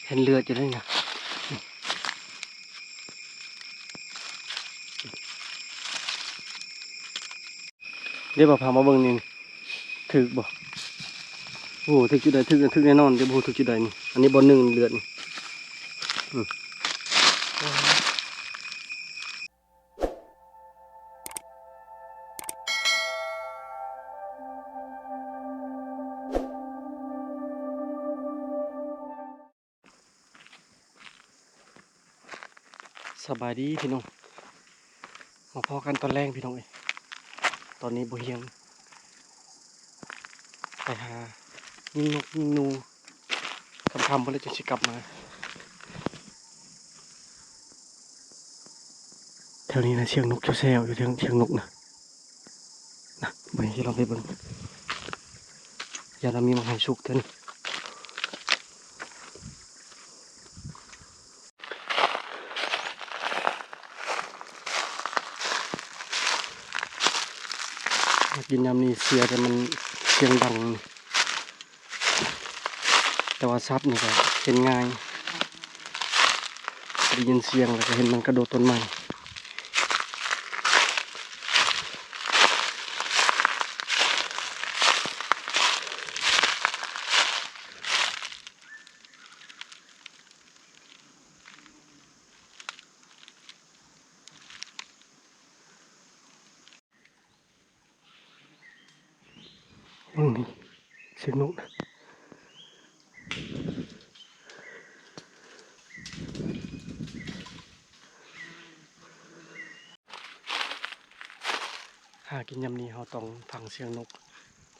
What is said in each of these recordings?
ເຫັນເລືອດຢູ່ເດ້ນະ. ເດ້ ບ່າວພາມາເບິ່ງນີ້ ຖືກບໍ່? ໂອ້ ຖືກຈຸດໃດ? ຖືກ ຖືກແນ່ນອນ ແຕ່ບໍ່ຮູ້ຖືກຈຸດໃດນີ້. ອັນນີ້ບ່ອນໜຶ່ງເລືອດນີ້. ອືມ. ສະບາຍດີພີ່ນ້ອງ ມາພໍ້ກັນຕອນແລງພີ່ນ້ອງເອີຍ. ຕອນນີ້ບໍ່ຮຽງ ໄປຫາຍິງນົກຍິງໜູ ຄ່ຳໆ ພຸ້ນແຫຼະ ຈັ່ງຊິກັບມາ. ແຖວນີ້ນະ ສຽງນົກແຊວໆ ຢູ່ ສຽງ ສຽງນົກນະ. ນະ ໄປ ຊິລອງໄປເບິ່ງ ຢ້ານວ່າມີໝາກໄຮສຸກເທື່ອນີ້. ຫາກິນຍາມນີ້ເສຍ ແຕ່ມັນສຽງດັງ. ແຕ່ວ່າສັດນີ້ກໍເຫັນງ່າຍ ໄດ້ຍິນສຽງແລ້ວກໍເຫັນມັນກະໂດດຕົ້ນໄມ້. ເບິ່ງນີ້ ສຽງນົກນະ. ຫາກິນຍາມນີ້ເຮົາຕ້ອງຟັງສຽງນົກ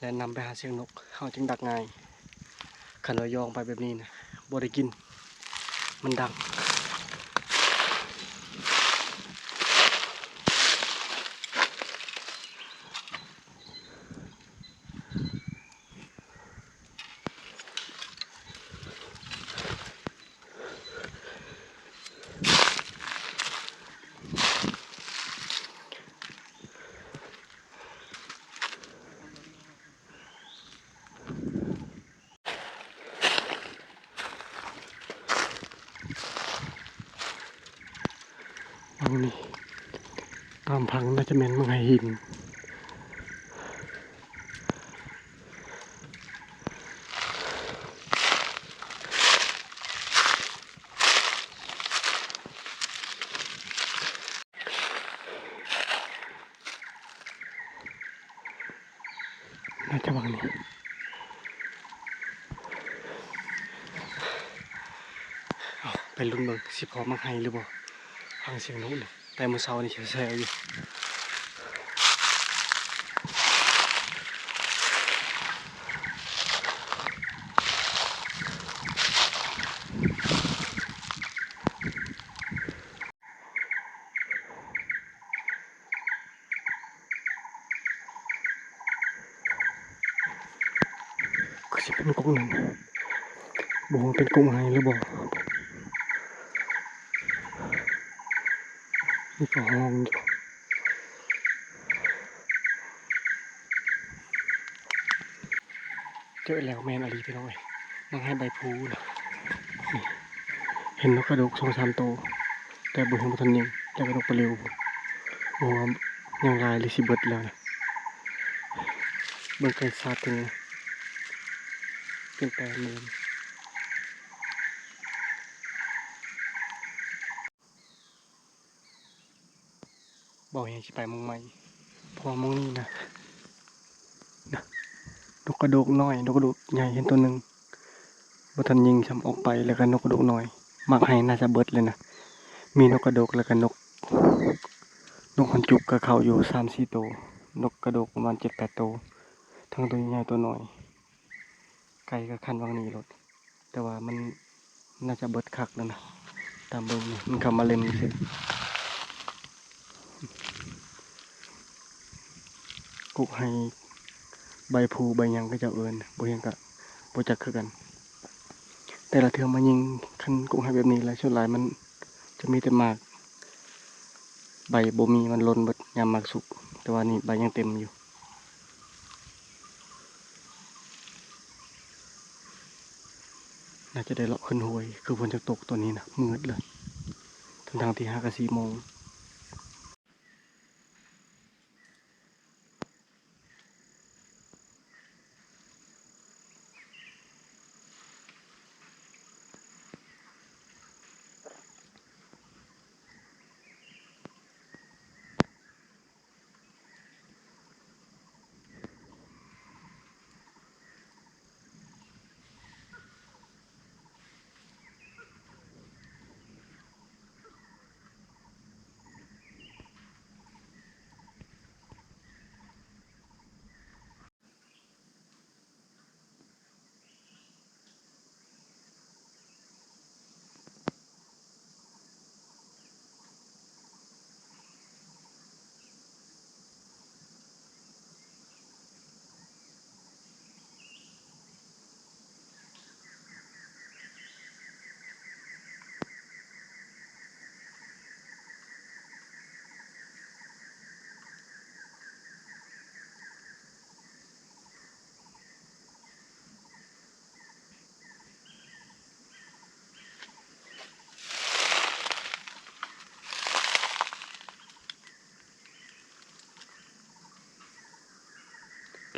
ແລະນຳໄປຫາສຽງນົກ ເຮົາຈຶ່ງດັກງ່າຍ. ຄັນວ່າຍ່ອງໄປແບບນີ້ນະ ບໍ່ໄດ້ກິນ ມັນດັງ. ອັນນີ້ ຕາມຜັງໜ້າຈະແມ່ນໝາກໄຮຫີນ. ໜ້າຈະຫວັງນີ້ ເອົາ ໄປລຸ້ນເບິ່ງ ຊິພໍໝາກໄຮຫຼືບໍ່? ຟັງສຽງນົກນີ້ ແຕ່ມື້ເຊົ້ານີ້ແຊວໆຢູ່. ຄືຊິເປັນກົກນັ້ນ ບໍ່ຮູ້ເປັນກົກໄຮຫຼືບໍ່. ນີ້ກໍຮ້ອງຢູ່. ເຈີແລ້ວ ແມ່ນອີ່ຫຼີພີ່ນ້ອງເອີຍ ໝາກໄຮໃບພູນະ. ນີ້ ເຫັນນົກກະໂດກສອງສາມໂຕ ແຕ່ບໍ່ເຫັນ ບໍ່ທັນຍິງ ແຕ່ກະໂດກປະລິວ ບໍ່ຮູ້ວ່າຍັງຫຼາຍຫຼືຊິເບິດແລ້ວນະ. ເບິ່ງໄກສາດເຖິງ ເປັນແປດໂມງ. ບໍ່ແຮງຊິໄປໝ່ອງໃໝ່ ເພາະວ່າໝ່ອງນີ້ນະ ນະ ນົກກະໂດກນ້ອຍ ນົກກະໂດກໃຫຍ່ເຫັນໂຕໜຶ່ງ ບໍ່ທັນຍິງຊ້ຳ ອອກໄປ ແລ້ວກໍນົກກະໂດກນ້ອຍ. ໝາກໄຮໜ້າຈະເບິດເລີຍນະ ມີນົກກະໂດກ ແລ້ວກໍນົກ ນົກຫົນຈຸກກໍເຂົ້າຢູ່ສາມສີ່ໂຕ ນົກກະໂດກປະມານເຈັດແປດໂຕ ທັງໂຕໃຫຍ່ໂຕນ້ອຍ. ໄກ່ກໍຄັນຫວ່າງນີ້ໂລດ ແຕ່ວ່າມັນໜ້າຈະເບິດຄັກແລ້ວນະ ຕາມເບິ່ງນີ້ ມັນເຂົ້າມາເຫຼັ້ນຊື່. ກົກໄຮໃບພູໃບຫຍັງເຂົາເຈົ້າເອີ້ນ ບໍ່ຮຽງກະບໍ່ຈັກຄືກັນ. ແຕ່ລະເທື່ອມາຍິງ ຄັນກົກໄຮແບບນີ້ລະ ສ່ວນຫຼາຍມັນຈະມີແຕ່ໝາກ ໃບບໍ່ມີ ມັນຫຼົ່ນເບິດຍາມໝາກສຸກ ແຕ່ວ່ານີ້ໃບຍັງເຕັມຢູ່. ໜ້າ ຈະໄດ້ເລາະຂຶ້ນຫ້ວຍ ຄືຝົນຈະຕົກຕອນນີ້ນະ ມືດເລີຍ ທັງໆທີ່ຫາກະສີ່ໂມງ.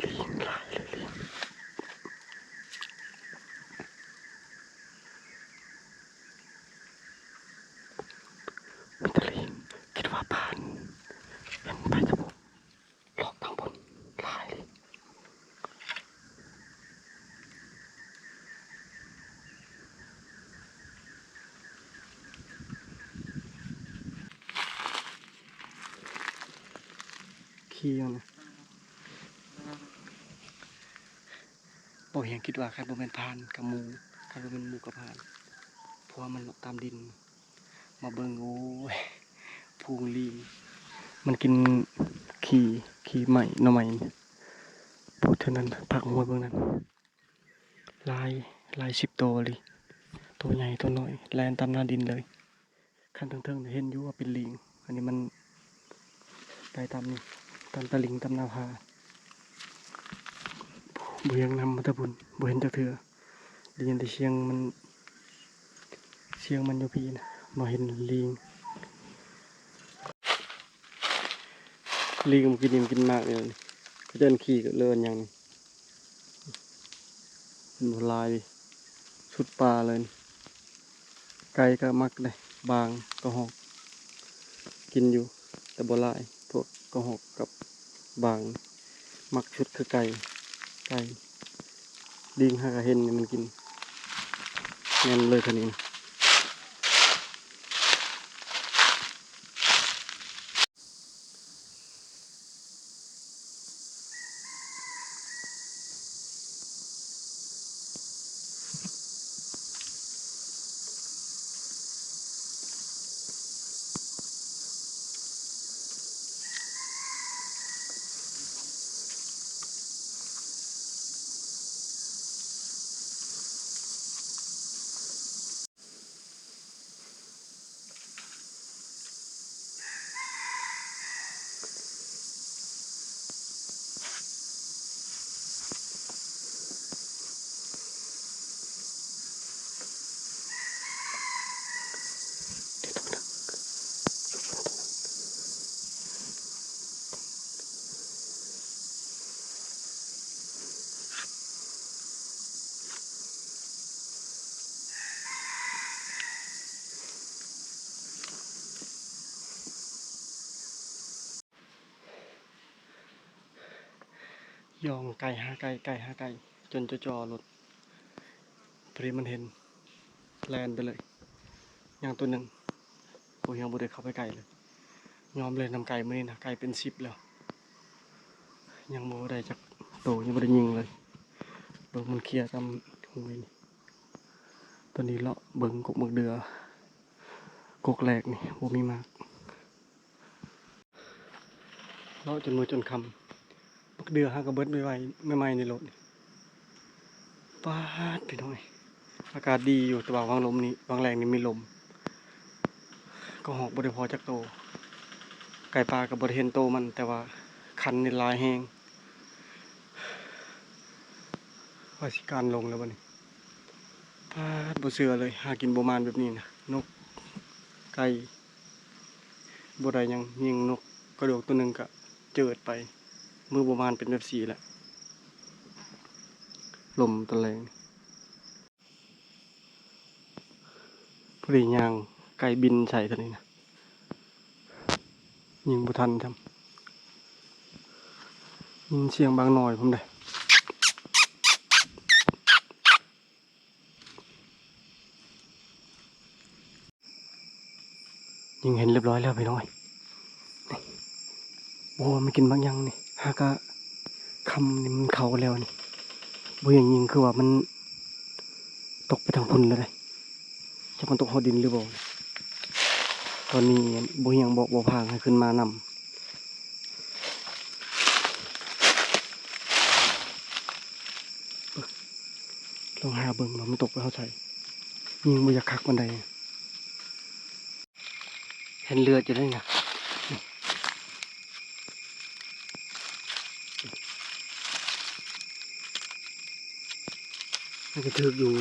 ລີງຫຼາຍເລີຍ ລີງ ມີແຕ່ລີງ ຄິດວ່າຜ່ານ ເຫັນໄປທາງພຸ້ນ ລອກທາງພຸ້ນຫຼາຍເລີຍ. ຂີ່ມັນນະ ບໍ່ຫຍັງ ຄິດວ່າຄັນບໍ່ແມ່ນຜ່ານກະໝູ່ ຄັນບໍ່ແມ່ນໝູ່ກະຜ່ານ ເພາະວ່າມັນເລາະຕາມດິນ. ມາເບິ່ງ ໂອ້ຍ ຝູງລີງ ມັນກິນຂີ້ ຂີ້ໄມ້ ໜໍ່ໄມ້ ພຸ້ນເທົ່ານັ້ນ ພັກຫ້ວຍເບິ່ງນັ້ນ ຫຼາຍ ຫຼາຍສິບໂຕອີ່ຫຼີ ໂຕໃຫຍ່ໂຕນ້ອຍ ແລ່ນຕາມໜ້າດິນເລີຍ. ຂັ້ນເທິງໆ ເຫັນຢູ່ວ່າເປັນລີງ ອັນນີ້ມັນໄປຕາມນີ້ ຕາມຕະລິ່ງ ຕາມໜ້າຜາ ບໍ່ຢາກນຳມາແຕ່ພຸ້ນ ບໍ່ເຫັນຈັກເທື່ອ ໄດ້ຍິນແຕ່ສຽງມັນ ສຽງມັນຢູ່ພີ້ນະ ມາເຫັນລີງ ລີງມັນກິນ ກິນໝາກນີ້ ເຂົາເອີ້ນຂີ້ ເອີ້ນຫຍັງນີ້ ມັນບໍ່ຫຼາຍ ສຸດປ່າເລີຍ ໄກ່ກະມັກເດ້ ບາງ ກະຮອກ ກິນຢູ່ ແຕ່ບໍ່ຫຼາຍ ພວກກະຮອກກັບ ບາງ ມັກສຸດຄືໄກ່ ໄກ່ ລີງຫາກະເຫັນມັນກິນ ແມ່ນເລີຍເທົ່ານີ້ນະ. ຍ່ອງໄກຫາໄກ ໄກຫາໄກ ຈົນຈ່ອໆລົດ ພໍດີມັນເຫັນ ແລ່ນໄປເລີຍ. ຍັງໂຕໜຶ່ງ ໂອ້ຍ ຍັງບໍ່ໄດ້ເຂົ້າໄປໃກ້ເລີຍ ຍອມເລີຍນຳໄກ່ມື້ນີ້ນະ ໄກ່ເປັນສິບແລ້ວ ຍັງບໍ່ໄດ້ຈັກໂຕ ຍັງບໍ່ໄດ້ຍິງເລີຍ. ເບິ່ງມັນເຄຍຕາມຫ້ວຍນີ້. ຕອນນີ້ເລາະເບິ່ງກົກໝາກເດື່ອ ກົກແລກນີ້ບໍ່ມີໝາກ. ເລາະຈົນມື້ຈົນຄ່ຳ ໝາກເດື່ອຫາກະເບິດໄວໆ ໃໝ່ໆ ໃນລົດນີ້. ປາດ ພີ່ນ້ອງເອີຍ ອາກາດດີຢູ່ ແຕ່ວ່າຫວ່າງລົມນີ້ ຫວ່າງແລງນີ້ມີລົມ ກະຮອກບໍ່ໄດ້ພໍຈັກໂຕ ໄກ່ປ່າກະບໍ່ໄດ້ເຫັນໂຕມັນ ແຕ່ວ່າຄັນນີ້ຫຼາຍແຮງ. ວ່າຊິການລົງແລ້ວບັດນີ້. ປາດ ບໍ່ເຊື່ອເລີຍ ຫາກິນບໍ່ໝານແບບນີ້ນະ ນົກ ໄກ່ ບໍ່ໄດ້ຫຍັງ ຍິງນົກກະດວກໂຕໜຶ່ງກະເຈີດໄປ ມື້ບໍ່ໝານເປັນແບບຊີ້ແຫຼະ ລົມຕອນແລງ. ພໍດີຍ່າງໄກ່ບິນໃສ່ເທົ່ານີ້ນະ ຍິງບໍ່ທັນຊ້ຳ ຍິງສຽງບາງໜ້ອຍພຸ້ນເດ້. ຍິງເຫັນຮຽບຮ້ອຍແລ້ວພີ່ນ້ອງເອີຍ ນີ້ ບໍ່ຮູ້ວ່າມັນກິນໝາກຫຍັງນີ້ ຫາກະຄ່ຳນີ້ມັນເຂົ້າແລ້ວນີ້ ບໍ່ເຫັນຍິງ ຄືວ່າມັນຕົກໄປທາງພຸ້ນແລ້ວເດ້ ຈັກມັນຕົກຮອດດິນຫຼືບໍ່. ຕອນນີ້ບໍ່ຮຽງບອກບໍ່ພາງໃຫ້ຂຶ້ນມານຳ. ລອງຫາເບິ່ງວ່າມັນຕົກໄປຮອດໃສ ຍິງບໍ່ຢາກຄັກປານໃດ. ເຫັນເລືອດຢູ່ເດ້ນະ ມັນຈະຖືກຢູ່.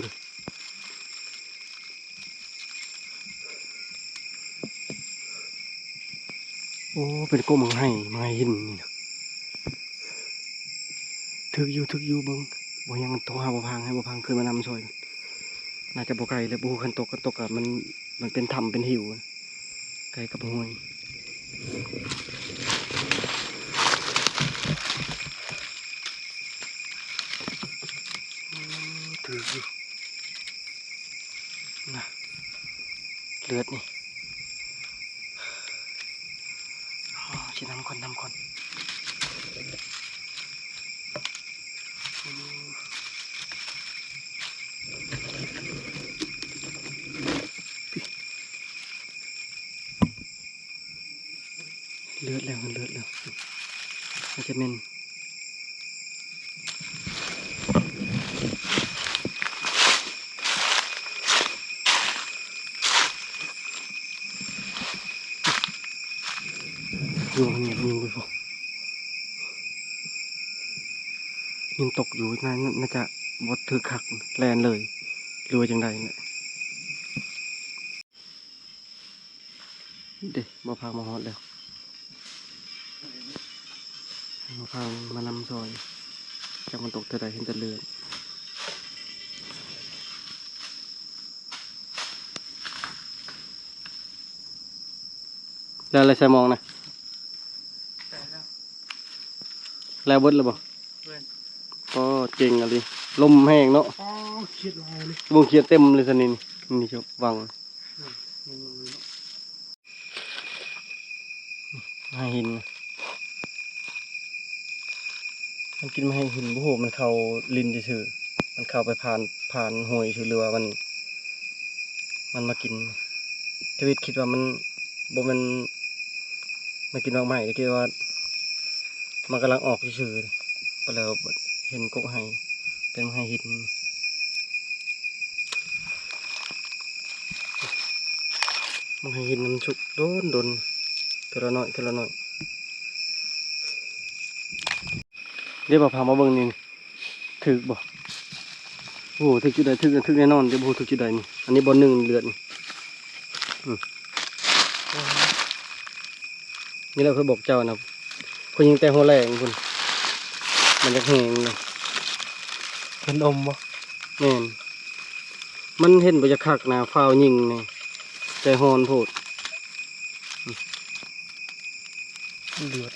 ໂອ້ ເປັນກົກໝາກໄຮ ໝາກໄຮຫີນນີ້ນະ ຖືກຢູ່ ຖືກຢູ່ ເບິ່ງ ບໍ່ຍັງໂທຫາບໍ່ພັງ ໃຫ້ບໍ່ພັງຂຶ້ນມານຳຊ່ອຍ ໜ້າຈະບໍ່ໄກແລ້ວ ບໍ່ຮູ້ຄັນຕົກ ຄັນຕົກກະມັນ ມັນເປັນຖ້ຳເປັນຫິວ ໃກ້ກັບຫ້ວຍ. ໂອ້ ຖືກຢູ່ ນະ ເລືອດນີ້ ອໍ ຊິນຳກ່ອນ ນຳກ່ອນ. ເລືອດແລ້ວ ເລືອດແລ້ວ ອາດຈະແມ່ນ ຢູ່ນີ້ຍິງໄປພຸ້ນ ຍິງຕົກຢູ່ ໜ້າ ໜ້າຈະບໍ່ຖືກຄັກ ແລ່ນເລີຍ ຫຼືວ່າຈັ່ງໃດແຫຼະ. ເດ້ ບໍ່ພາມາຮອດແລ້ວ ບໍ່ພາມານຳຊ່ອຍ ຈັກມັນຕົກເທື່ອໃດ ເຫັນແຕ່ເລືອດ. ແລ້ວ ແລ້ວໃສ່ມອງນະ ແລ້ວເບິດແລ້ວບໍ່? ໂອ້ ເກັ່ງອີ່ຫຼີ ລົມແຮງເນາະ ໂອ້ ຂຽດຫຼາຍເລີຍ ບໍ່ຂຽດເຕັມເລີຍຊະນີ້ ນີ້ ນີ້ ວັງ ອືມ ໄມ້ຫີນ ມັນກິນໄມ້ຫີນ ບໍ່ຮູ້ມັນເຂົ້າຫຼິ້ນຊື່ໆ ມັນເຂົ້າໄປຜ່ານ ຜ່ານຫ້ວຍຊື່ ຫຼືວ່າມັນ ມັນມາກິນ ທຳອິດຄິດວ່າມັນ ບໍ່ແມ່ນມາກິນໝາກໄມ້ ຄິດວ່າມັນກຳລັງອອກຊື່ໆ ແລ້ວເຫັນກົກໄຮ ເປັນໄມ້ຫີນ ມັນໃຫ້ເຫັນນຳຊຸກດົນໆ ເທື່ອລະໜ້ອຍ ເທື່ອລະໜ້ອຍ ເດ ບ່າວພາມາເບິ່ງນີ້ ຖືກບໍ່? ໂອ້ ຖືກຈຸດໃດ? ຖືກ ຖືກແນ່ນອນ ແຕ່ບໍ່ຮູ້ຖືກຈຸດໃດນີ້ ອັນນີ້ບ່ອນໜຶ່ງເລືອດນີ້ ອືມ ນີ້ແຫຼະຂ້ອຍບອກເຈົ້ານະ ຂ້ອຍຍິງແຕ່ຫົວແລງພຸ້ນ ມັນຢາກແຮງເລີຍ ເຫັນອົມບໍ່? ແມ່ນ ມັນເຫັນບໍ່ຢາກຄັກນະ ຟ້າວຍິງນີ້ ໃຈຮ້ອນໂພດ ເລືອດ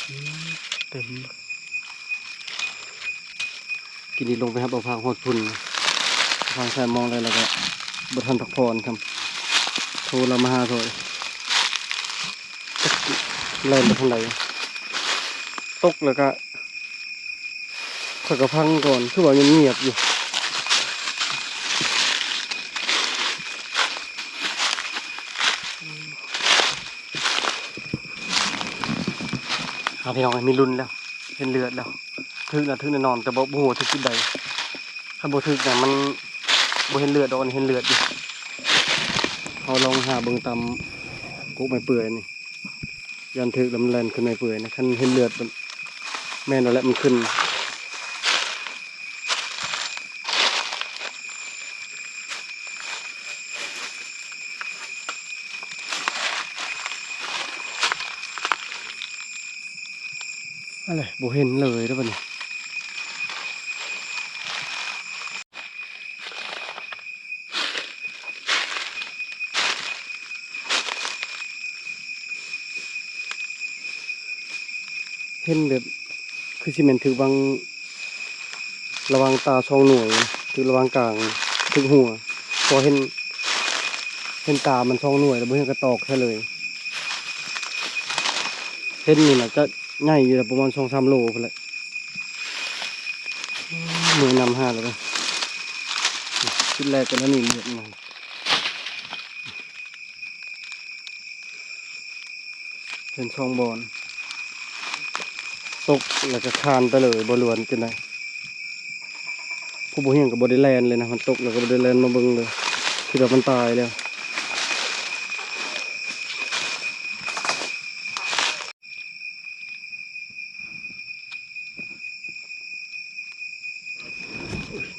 ເຕັມ ກິນນີ້ລົງໄປຫາບ່າວພາງຮອດພຸ້ນ ບ່າວພາງໃສ່ມອງໄດ້ ແລ້ວກະບໍ່ທັນພັກຜ່ອນຊ້ຳ ໂທລາວມາຫາຊ່ອຍ ຈັກແລ່ນໄປທາງໃດ ຕົກແລ້ວກະ ຂ້ອຍກະຟັງກ່ອນ ຄືວ່າງຽບໆຢູ່ ອ່າ ພີ່ນ້ອງເອີຍ ມີລຸ້ນແລ້ວ ເຫັນເລືອດແລ້ວ ຖືກນະ ຖືກແນ່ນອນ ແຕ່ບໍ່ ບໍ່ຮູ້ວ່າຖືກຈຸດໃດ ຄັນບໍ່ຖືກນະ ມັນບໍ່ເຫັນເລືອດດອກ ອັນນີ້ເຫັນເລືອດຢູ່ ເຮົາລອງຫາເບິ່ງຕາມກົກໄມ້ເປື່ອຍນີ້ ຢ້ານຖືກແລ້ວມັນແລ່ນຂຶ້ນໄມ້ເປື່ອຍນະ ຄັນເຫັນເລືອດ ແມ່ນແລ້ວແຫຼະ ມັນຂຶ້ນ. ອັນນີ້ບໍ່ເຫັນເລີຍເດີ້ບັດນີ້. ເຫັນແບບຄືຊິແມ່ນຖືກບັງ ລະຫວ່າງຕາສອງໜ່ວຍ ຖືກລະຫວ່າງກາງ ຖືກຫົວ ພໍເຫັນ ເຫັນຕາມັນສອງໜ່ວຍ ແລ້ວບໍ່ເຫັນກະຕອກໃສ່ເລີຍ. ເຫັນນີ້ນະຈະໃຫຍ່ຢູ່ລະປະມານສອງສາມໂລພຸ້ນແຫຼະ. ເມື່ອຍນຳຫາແລ້ວເດີ້. ຈຸດແລກກໍແນວນີ້ເລີຍ. ເຫັນສອງບ່ອນ ຕົກແລ້ວກໍຄານໄປເລີຍ ບໍ່ຮູ້ວ່າຈັ່ງໃດ. ຜູ້ບໍ່ຮຽນກໍບໍ່ໄດ້ແລ່ນເລີຍນະ ມັນຕົກແລ້ວກໍບໍ່ໄດ້ແລ່ນມາເບິ່ງເລີຍ ຄິດວ່າມັນຕາຍແລ້ວ.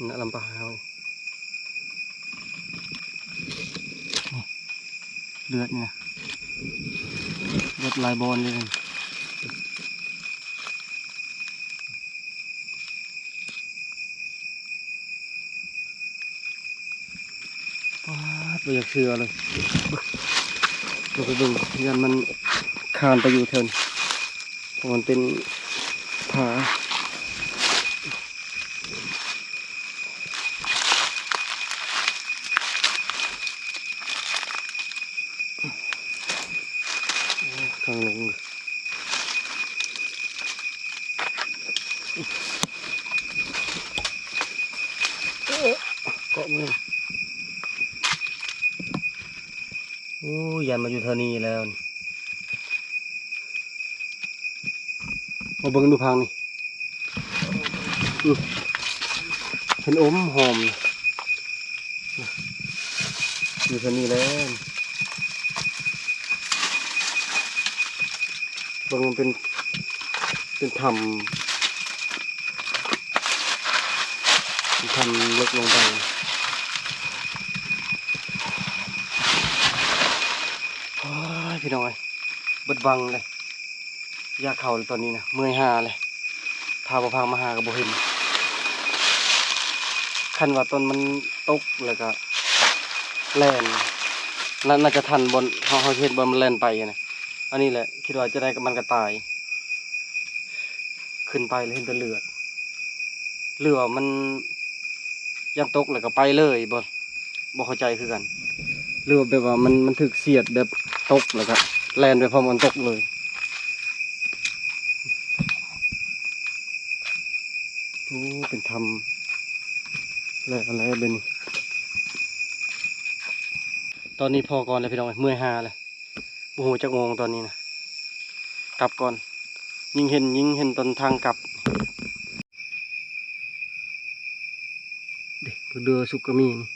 ນະ ລຳປາເຮົາ ເລືອດນີ້ນະ ເລືອດຫຼາຍບ່ອນເລີຍ. ປາດ ບໍ່ຢາກເຊື່ອເລີຍ. ເບິ່ງ ລອງໄປເບິ່ງ ຢ້ານມັນຄານໄປຢູ່ແຖວນີ້ ເພາະມັນເປັນຜາ. ໂອ້ ທາງລົງ ເກາະມື. ໂອ້ ຢ້ານມາຢູ່ແຖວນີ້ແລ້ວນີ້. ມາເບິ່ງດູພັງນີ້. ອື ເຫັນອົມຫອມ ຢູ່ເທື່ອນີ້ແຫຼະ. ເບິ່ງມັນເປັນ ເປັນຖ້ຳ ເປັນຖ້ຳເລິກລົງໄປ. ໂອ້ຍ ພີ່ນ້ອງເອີຍ ເບິດວັງເລີຍ. ຢາກເຂົ້າແລ້ວຕອນນີ້ນະ ເມື່ອຍຫາແລ້ວ ຖ້າບໍ່ພາມາຫາກໍບໍ່ເຫັນ. ຄັນວ່າຕອນມັນຕົກແລ້ວກໍແລ່ນ ໜ- ໜ້າຈະທັນບ່ອນເຮົາ ເຮົາເຫັນບ່ອນມັນແລ່ນໄປນະ. ອັນນີ້ແຫຼະ ຄິດວ່າຈະໄດ້ ມັນກໍຕາຍ ຂຶ້ນໄປແລ້ວເຫັນແຕ່ເລືອດ ຫຼືວ່າມັນຢ້ານຕົກແລ້ວກໍໄປເລີຍບໍ່? ບໍ່ເຂົ້າໃຈຄືກັນ ຫຼືວ່າແບບວ່າມັນ ມັນຖືກສຽດແບບຕົກແລ້ວກໍແລ່ນໄປພ້ອມກັນຕົກເລີຍ. ໂອ້ ເປັນຖ້ຳແລ້ວ ແລ້ວເປັນ ຕອນນີ້ພໍກ່ອນແລ້ວພີ່ນ້ອງ ເມື່ອຍຫາແລ້ວ. ບໍ່ຮູ້ຈັກໂມງຕອນນີ້ນະ ກັບກ່ອນ. ຍິງເຫັນ ຍິງເຫັນຕອນທາງກັບ. ເດ້ ບັກເດືອສຸກກໍມີນີ້.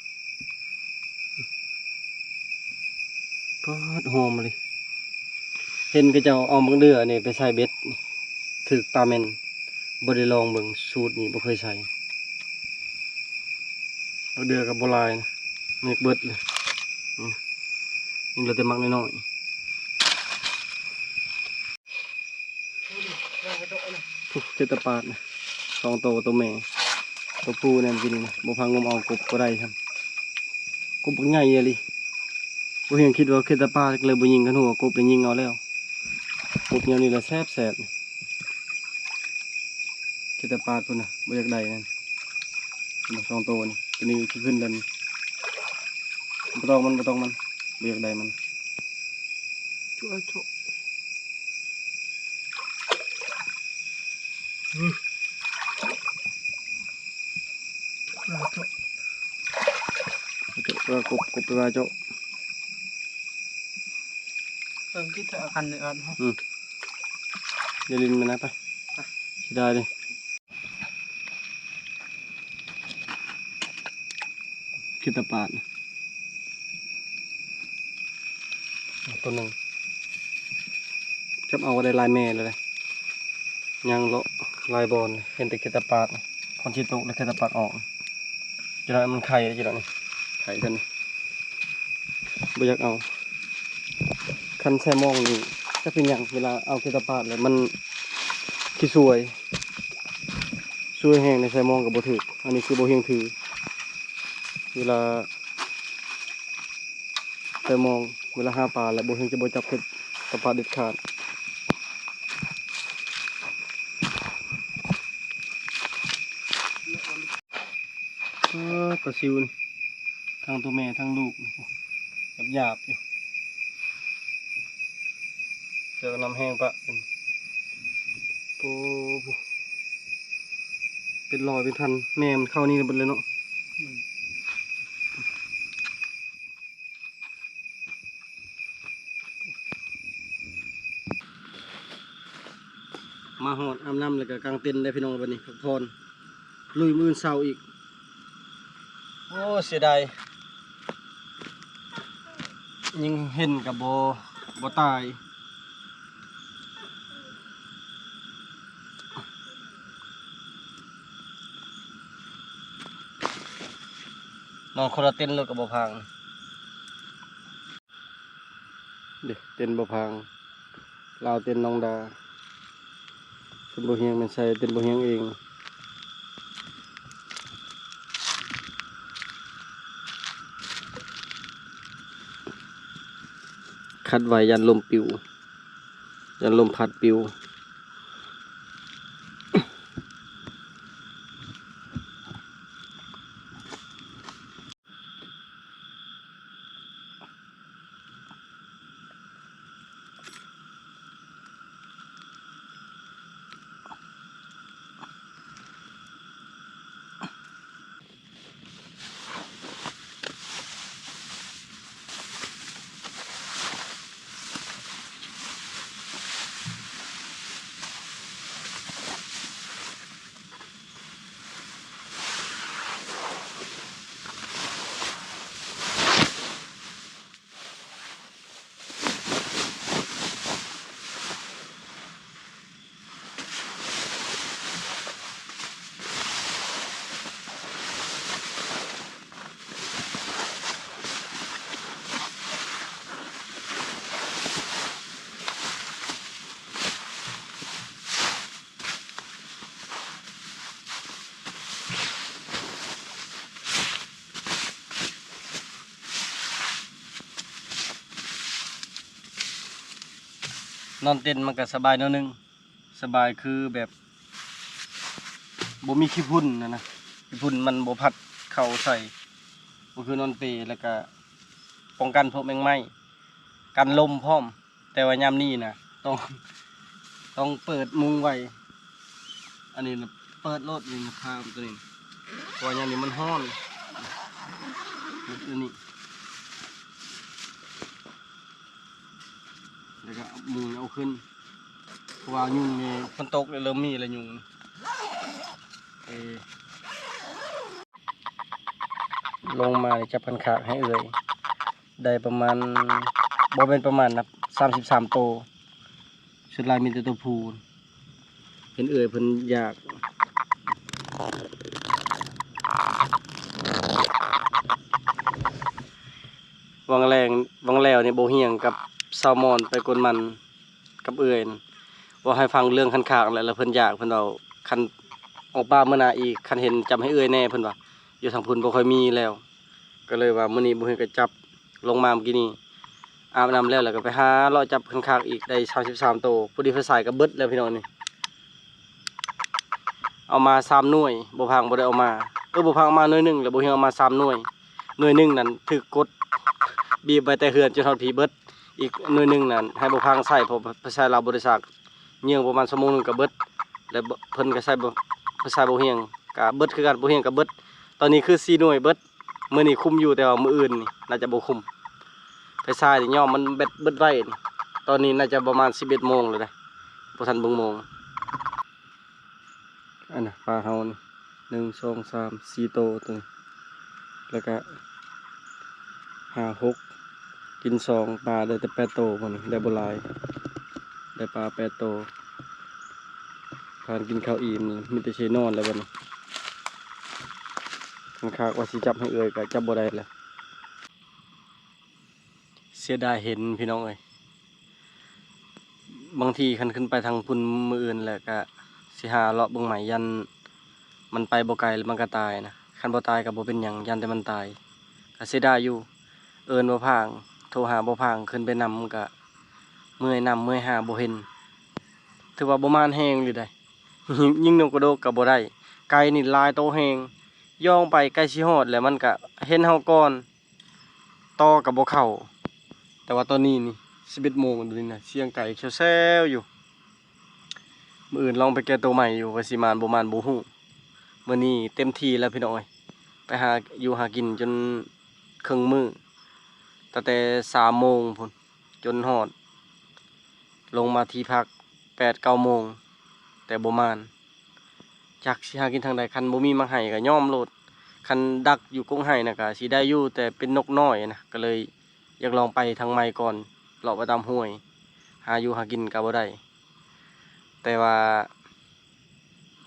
ປາດ ຫອມອີ່ຫຼີ. ເຫັນເຂົາເຈົ້າເອົາບັກເດືອນີ້ໄປໃສ່ເບັດ ຖືກປາແມ່ນ. ບໍ່ໄດ້ລອງເບິ່ງ ສູດນີ້ບໍ່ເຄີຍໃສ່. ບັກເດືອກໍບໍ່ຫຼາຍນະ ມັນເບິດເລີຍ. ອື ຍັງເຫຼືອແຕ່ໝາກນ້ອຍໆ. ພຸ້ນ ເຂດຕາປາດນະ ສອງໂຕ ໂຕແມ່ ໂຕຜູ້ນັ້ນກິນນະ. ບໍ່ພາງົມເອົາກົບກໍໄດ້ຊ້ຳ ກົບບັກໃຫຍ່ອີ່ຫຼີ. ບໍ່ຮຽນຄິດວ່າເຂດຕາປາດ ກໍເລີຍບໍ່ຍິງ. ຄັນຮູ້ວ່າກົບນີ້ຍິງເອົາແລ້ວ. ກົບແນວນີ້ລະແຊບໆ. ເຂດຕາປາດພຸ້ນນະ ບໍ່ຢາກໄດ້ນັ້ນ. ເຫັນບໍ່ ສອງໂຕນີ້ ໂຕນີ້ຊິຂຶ້ນແລ້ວນີ້. ບໍ່ຕ້ອງມັນ ບໍ່ຕ້ອງມັນ ບໍ່ຢາກໄດ້ມັນ. ຈຸເຈາະ ອື ຈຸເຈາະ ເຈາະ ກົບ ກົບໄປວ່າເຈາະ. ເອີ ກິນເຖາະ ອັນນີ້ ອັນ ອື ຢ່າຫຼິ້ນມັນນະ ໄປ ເສຍດາຍເດ້. ເຂດຕາປາດ ຕົວໜຶ່ງ ຈັບເອົາກໍໄດ້ຫຼາຍແມ່ແລ້ວເດ້. ຍ່າງເລາະຫຼາຍບ່ອນ ເຫັນແຕ່ເຂດຕາປາດ ຝົນຊິຕົກແລ້ວເຂດຕາປາດອອກ. ຈະໄດ້ມັນໄຂ່ ຈະໄດ້ນີ້ ໄຂ່ເທົ່ານີ້ ບໍ່ຢາກເອົາ. ຄັນໃສ່ມອງນີ້ ຈັກເປັນຫຍັງ ເວລາເອົາເຂດຕາປາດແລ້ວມັນ ຂີ້ສວຍ ສວຍແຮງໃນ ໃສ່ມອງກໍບໍ່ຖືກ. ອັນນີ້ຄືບໍ່ຮຽງຖື ເວລາໃສ່ມອງ ເວລາຫາປາແລ້ວ ບໍ່ຮຽງຈະບໍ່ຈັບເປັດ ກັບປາເດັດຂາດ. ເອີ ປາຊິວນີ້ ທັງຕົວແມ່ທັງລູກ ຫຍາບໆຢູ່ ເຈົ້ານຳແຮງປະ ໂອ້ ເປັນຮ້ອຍເປັນພັນ ແມ່ມັນເຂົ້ານີ້ເບິດເລີຍເນາະ. ມາຮອດອາບນ້ຳແລ້ວກໍກາງເຕັນໄດ້ພີ່ນ້ອງ ບັດນີ້ພັກຜ່ອນ ລຸຍມື້ອື່ນເຊົ້າອີກ. ໂອ້ ເສຍດາຍ ຍິງເຫັນກໍບໍ່ ບໍ່ຕາຍ. ນອນຄົນລະເຕັນໂລດກໍບໍ່ພັງ. ເດ້ ເຕັນບໍ່ພັງ ລາວເຕັນນ້ອງດາ ເຕັນບໍ່ຮຽງແມ່ນໃສ່ ເຕັນບໍ່ຮຽງເອງ. ຂັດໄວ້ຢ້ານລົມປິວ ຢ້ານລົມພັດປິວ. ນອນເຕັນມັນກໍສະບາຍແນວໜຶ່ງ ສະບາຍຄືແບບບໍ່ມີຂີ້ຝຸ່ນຫັ້ນນະ ຂີ້ຝຸ່ນມັນບໍ່ພັດເຂົ້າໃສ່ ບໍ່ຄືນອນເປ ແລ້ວກະປ້ອງກັນພວກແມງໄມ້ ກັນລົມພ້ອມ. ແຕ່ວ່າຍາມນີ້ນະ ຕ້ອງ ຕ້ອງເປີດມຸງໄວ້ ອັນນີ້ນະ ເປີດໂລດ ນີ້ນະ ຜ້າຕົວນີ້ ເພາະວ່າຍາມນີ້ມັນຮ້ອນ ຕົວນີ້ ແລ້ວກໍເອົາມຸງເອົາຂຶ້ນ ເພາະວ່າຍຸງນີ້ ຝົນຕົກແລ້ວເລີ່ມມີແລ້ວຍຸງ ເອີ ລົງມານີ້ຈັບຄັນຄາກໃຫ້ເອື້ອຍ ໄດ້ປະມານ ບໍ່ແມ່ນປະມານນະ ສາມສິບສາມໂຕ ສ່ວນຫຼາຍມີແຕ່ໂຕຜູ້ ເຫັນເອື້ອຍເພິ່ນຢາກ. ຫວ່າງແລງ ຫວ່າງແລ້ວນີ້ ບໍ່ຮຽງກັບຊາວມອນໄປກົນມັນ ກັບເອື້ອຍນັ້ນ ເວົ້າໃຫ້ຟັງເລື່ອງຄັນຄາກແຫຼະ ແລ້ວເພິ່ນຢາກ ເພິ່ນເວົ້າ ຄັນອອກປ່າມື້ໜ້າອີກ ຄັນເຫັນຈັບໃຫ້ເອື້ອຍແດ່ ເພິ່ນວ່າ ຢູ່ທາງພຸ້ນບໍ່ຄ່ອຍມີແລ້ວ ກໍເລີຍວ່າມື້ນີ້ບໍ່ເຫັນກໍຈັບ ລົງມາມື້ກີ້ນີ້ ອາບນ້ຳແລ້ວ ແລ້ວກໍໄປຫາເລາະຈັບຄັນຄາກອີກ ໄດ້ສາມສິບສາມໂຕ ພໍດີໄຟສາຍກໍເບິດແລ້ວພີ່ນ້ອງນີ້ ເອົາມາສາມໜ່ວຍ ບໍ່ພັງບໍ່ໄດ້ເອົາມາ ເອີ ບໍ່ພັງເອົາມາໜ່ວຍໜຶ່ງ ແລ້ວບໍ່ຮຽງເອົາມາສາມໜ່ວຍ ໜ່ວຍໜຶ່ງນັ້ນຖືກກົດ ບີບໄວ້ແຕ່ເຮືອນຈົນຮອດພີ້ເບິດ ອີກໜ່ວຍໜຶ່ງນັ້ນໃຫ້ບໍ່ພັງໃຊ້ ເພາະໄຟສາຍລາວບໍ່ໄດ້ສາກ ເຫຍື່ອງປະມານຊົ່ວໂມງໜຶ່ງກໍເບິດ ແລ້ວເພິ່ນກໍໃຊ້ບໍ່ ໄຟສາຍບໍ່ຮຽງກໍເບິດຄືກັນ ບໍ່ຮຽງກໍເບິດ ຕອນນີ້ຄືສີ່ໜ່ວຍເບິດ ມື້ນີ້ຄຸມຢູ່ ແຕ່ວ່າມື້ອື່ນນີ້ໜ້າຈະບໍ່ຄຸມ ໄຟສາຍນີ້ຍ້ອນມັນແບັດເບິດໄວ ຕອນນີ້ໜ້າຈະປະມານສິບເອັດໂມງແລ້ວເດ້ ບໍ່ທັນເບິ່ງໂມງ. ອັນນະ ປາເຮົານີ້ ໜຶ່ງ ສອງ ສາມ ສີ່ໂຕ ໂຕນີ້ ແລ້ວກະ ຫ້າ ຫົກ ກິນສອງ ປາໄດ້ແຕ່ແປດໂຕ ມື້ນີ້ໄດ້ບໍ່ຫຼາຍ ໄດ້ປາແປດໂຕ ພາກັນກິນເຂົ້າອີ່ມ ມີແຕ່ຊິນອນແລ້ວບັດນີ້ ຄັນຄາກວ່າຊິຈັບໃຫ້ເອື້ອຍກໍຈັບບໍ່ໄດ້ແລ້ວ. ເສຍດາຍເຫັນພີ່ນ້ອງເອີຍ ບາງທີຄັນຂຶ້ນໄປທາງພຸ້ນມື້ອື່ນແລ້ວກະ ຊິຫາເລາະເບິ່ງໃໝ່ ຢ້ານມັນໄປບໍ່ໄກແລ້ວມັນກໍຕາຍນະ. ຄັນບໍ່ຕາຍກໍບໍ່ເປັນຫຍັງ, ຢ້ານແຕ່ມັນຕາຍ. ກໍເສຍດາຍຢູ່, ເອີ້ນບໍ່ພາງ, ໂທຫາບໍ່ພາງ, ຂຶ້ນໄປນຳກໍເມື່ອຍນຳເມື່ອຍຫາບໍ່ເຫັນ. ຖືວ່າບໍ່ໝານແຮງອີ່ຫຼີໃດ໋. ຍິງ ຍິງນົກກະໂດກກໍບໍ່ໄດ້. ໄກ່ນີ້ຫຼາຍໂຕແຮງ, ຍ່ອງໄປໃກ້ຊິຮອດແລ້ວ ມັນກໍເຫັນເຮົາກ່ອນ. ຕໍ່ກໍບໍ່ເຂົ້າ. ແຕ່ວ່າຕອນນີ້ນີ້ສິບເອັດໂມງແລ້ວນີ້ນະ, ສຽງໄກ່ແຊວໆຢູ່. ມື້ອື່ນລອງໄປແກ້ໂຕໃໝ່ຢູ່ ວ່າຊິໝານບໍ່ໝານບໍ່ຮູ້. ມື້ນີ້ເຕັມທີ່ແລ້ວພີ່ນ້ອງເອີຍ, ໄປຫາຢູ່ຫາກິນຈົນເຄິ່ງມື້, ຕັ້ງແຕ່ສາມໂມງພຸ້ນຈົນຮອດ ລົງມາທີ່ພັກແປດເກົ້າໂມງ ແຕ່ບໍ່ໝານ. ຈັກຊິຫາກິນທາງໃດ, ຄັນບໍ່ມີໝາກໄຮ່ກໍຍອມໂລດ. ຄັນດັກຢູ່ກົກໄຮ່ນະກໍຊິໄດ້ຢູ່, ແຕ່ເປັນນົກນ້ອຍນະ, ກໍເລີຍຢາກລອງໄປທາງໃໝ່ກ່ອນ, ເລາະໄປຕາມຫ້ວຍ, ຫາຢູ່ຫາກິນກໍບໍ່ໄດ້. ແຕ່ວ່າ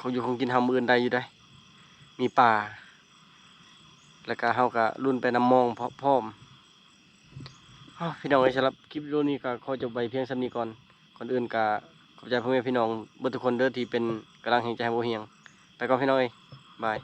ຂອງຢູ່ຂອງກິນເຮົາມື້ອື່ນໄດ້ຢູ່ເດ້, ມີປາ, ແລ້ວກໍເຮົາກໍລຸ້ນໄປນຳມອງພ້ອມ. ອ້າວ ພີ່ນ້ອງເອີຍ, ສຳລັບຄລິບວິດີໂອນີ້ກໍຂໍຈົບໄວ້ພຽງສ່ຳນີ້ກ່ອນ. ກ່ອນອື່ນກໍຂອບໃຈພໍ່ແມ່ພີ່ນ້ອງເບິດທຸກຄົນເດີ ທີ່ເປັນກຳລັງແຮງໃຈໃຫ້ບໍ່ຫ່ຽງ. ໄປກ່ອນພີ່ນ້ອງເອີຍ, ບາຍ.